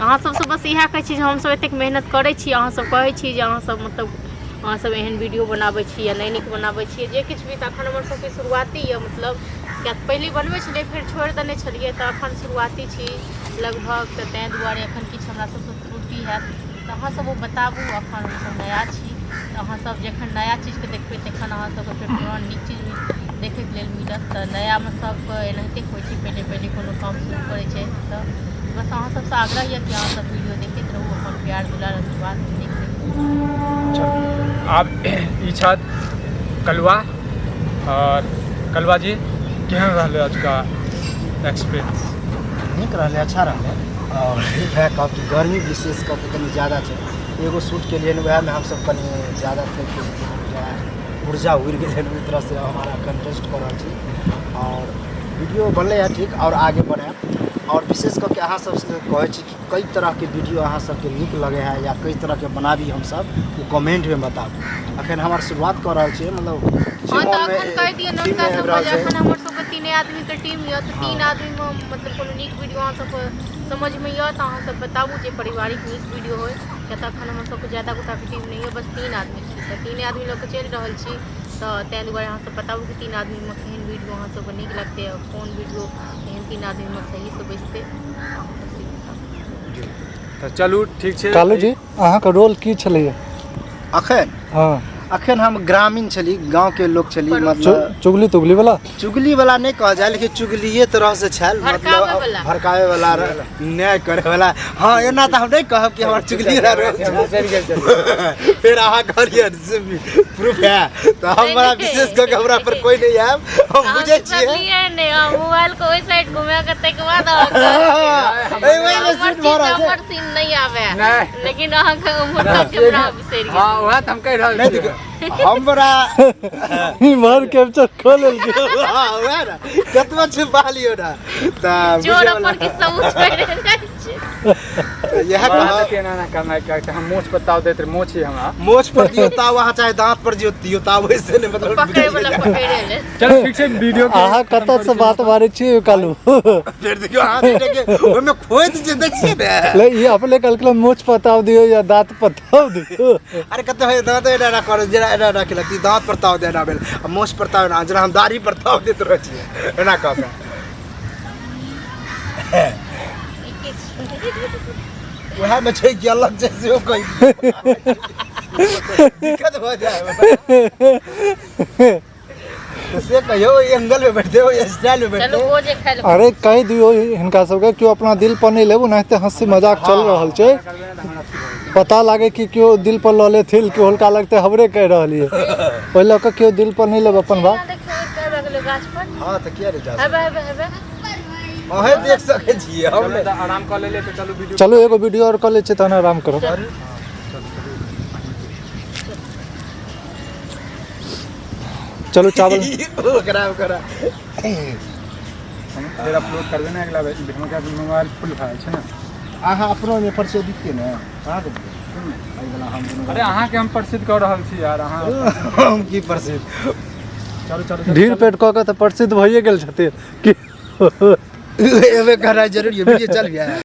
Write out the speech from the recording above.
अहाँ सबसँ बस इएह कहै छी जे हमसब एतेक मेहनत करै छी, अहाँ सब कहै छी जे अहाँ सब मतलब अहाँ सब एहन वीडियो बनाबै छी या नहि नीक बनाबै छियै, जे किछु भी। तऽ अखन हमर सबके शुरुआती यऽ, मतलब किया तऽ पहिले बनबै छलियै, फेर छोड़ि देने छलियै, तऽ अखन शुरुआती छी लगभग, तऽ ताहि दुआरे अखन किछु हमरा सबसँ त्रुटि हैत तऽ अहाँ सब ओ बताबू। अखन हमसब नया छी, तऽ अहाँ सब जखन नया चीजके देखबै तखन अहाँ सबके फेर तुरन्त नीक चीज देखैके लेल मिलत। तऽ नयामे सबके एनाहिते होइ छै, पहिले पहिले कोनो काम शुरू करै छै। तऽ बस अहाँ सबसँ आग्रह यऽ कि अहाँ सब वीडियो देखैत रहू, अपन प्यार दुलार आशीर्वाद नीक नीक। आब ई छथि कलुआ, आओर कलुआ जी केहन रहलै अजुका एक्सपीरियंस? नीक रहलै, अच्छा रहलै। आओर इएह कहब कि गर्मी विशेष कऽ के कनि ज्यादा छै। एगो शूट केलियै हन, उएहमे हमसभ कनि ज्यादा थाकि गेलियै, ऊर्जा उड़ि गेलै हन। ओहि तरहसँ हमारा कंटेस्ट कऽ रहल छी आओर वीडियो बनलै हँ ठीक, आओर आगे बनायब। आओर विशेष कऽ के अहाँ सबसँ कहै छी कि कई तरहके वीडियो अहाँ सबके नीक लगै है या कई तरहके बनाबी हमसब, ओ कमेंटमे बताबू। अखन हमर शुरुआत कऽ रहल छियै, मतलब हँ, तऽ अखन कहि दियौ ने हुनका सबके जे अखन हमर सबके तीने आदमीके टीम यऽ, तऽ तीन आदमीमे मतलब कोनो नीक वीडियो अहाँ सबके समझमे यऽ तऽ अहाँ सब बताबू जे पारिवारिक नीक वीडियो होइ, किया तऽ अखन हमर सबके ज्यादा गोटाके टीम नहि यऽ, बस तीन आदमी छी, तऽ तीने आदमी लऽ कऽ चलि रहल छी। तऽ ताहि दुआरे अहाँ सब बताबू कि तीन आदमीमे केहन वीडियो अहाँ सबके नीक लगतै आओर कोन वीडियो एहन तीन आदमीमे सहीसँ बैसतै, अहाँ सब से बताबू। तऽ चलू, ठीक छै। कालू जी, अहाँके रोल की छलैया अखन? हँ। अखन हम ग्रामीण छली, गाँवके लोक छली, मतलब चुगली तुगली वाला। चुगली वाला नहि कहल जाय, लेकिन चुगलिए तरह से छल, मतलब भड़काबै वाला। भड़कावे वाला, न्याय करे वाला। हाँ, एना तऽ हम नहि कहब कि हमर चुगली वाला रोल छल। फेर अहाँ कहलियै से प्रूफ है, तऽ हमरा विशेष कऽ के हमरा पर कोई नहि आयब, हम बुझै छियै। बुझलियै नहि, अहाँ मोबाइल के ओहि साइड घुमा के ताहिके बाद अहाँ कहलियै। ओहिमे हमर सीट भऽ रहल चीज छै। हमर सीन नहि आबै, नहि। लेकिन अहाँके उम्हरका कैमरा बिसरि गेल। हँ, उएह तऽ हम कहि रहल नहि छी। देखियौ, हमरा इम्हर कैप्चर कऽ लेलकै। हँ, वएह ने, कतबो छुपा लियौ ने तऽ चोर बुझै अपन किस्सा ओ छोड़ि जाइ छै। वाला इएह हमरा कहब। देखियौ, एना एना करनाइ किएक तऽ हम मोछ पर ताव दैत रही, मोछ ही हमरा मोछ पर दियौ ताव अहाँ, चाहे दाँत पर दियौ दियौ ताव, ओहिसे नहि मतलब पकड़ै वाला पकड़े ले। चलू, ठीक छै, वीडियो के अहाँ कतऽ से बात मारै छियै कालू? फेर देखियौ, अहाँ के ओहिमे खोदि जे दै छियै ने। ले ई अपने कहलखिन मोछ पताव दियौ या दाँत पताव दियौ। अरे कते होइ दाँत एना एना करत, जेना एना एना केलक, ई दाँत पर ताव देना भेल, आ मोछ पर ताव एना, जेना हम दाढ़ी पर ताव दैत रहै छियै एना कऽ कऽ। उएहमे छै कि अलग छै, सेहो कहि दियौ, दिक्कत भऽ जाय तऽ से कहियौ। ओहि एंगल मे बैठते, ओहि स्टाइल मे चलू बैठते। भोजे खाय लए। अरे कहि दियौ हिनका सबके, केओ अपना दिल पर नहि लेब, ओनाहिते हँसी मजाक चल रहल छै। पता लागे कि केओ दिल पर लऽ लेथिन कि हुनका लगतै हमरे कहि रहलियै। ओहि लऽ कऽ केओ दिल पर नहि लेब अपन बात। देखियौ, एक आबि गेलै गाछ पर। हँ, तऽ किया नहि जा हेबे हेबे हेबे। अहें देख सकै छियै हम चलू नहि। तऽ आराम कऽ लेलियै, तऽ चलू वीडियो। चलू, एगो वीडियो आओर कऽ लै छियै, तहन आराम करब। चलू चावल। ओकरा ओकरा हम फेर अपलोड करबै ने अगिला बेर, हमर मोबाइल फुल भए जाइ छै ने। अहाँ अपनो ओहिमे परिचय दितियै ने, कहाँ देलियै एहि वला हम दुनू। अरे, अहाँके हम प्रसिद्ध कऽ रहल छी यार, अहाँ हम की प्रसिद्ध? चलू चलू चलू। ढीर पेट कऽ के तऽ प्रसिद्ध भइए गेल छथिन कि? एबे करनाइ जरूरी है, वीडियो चल गया।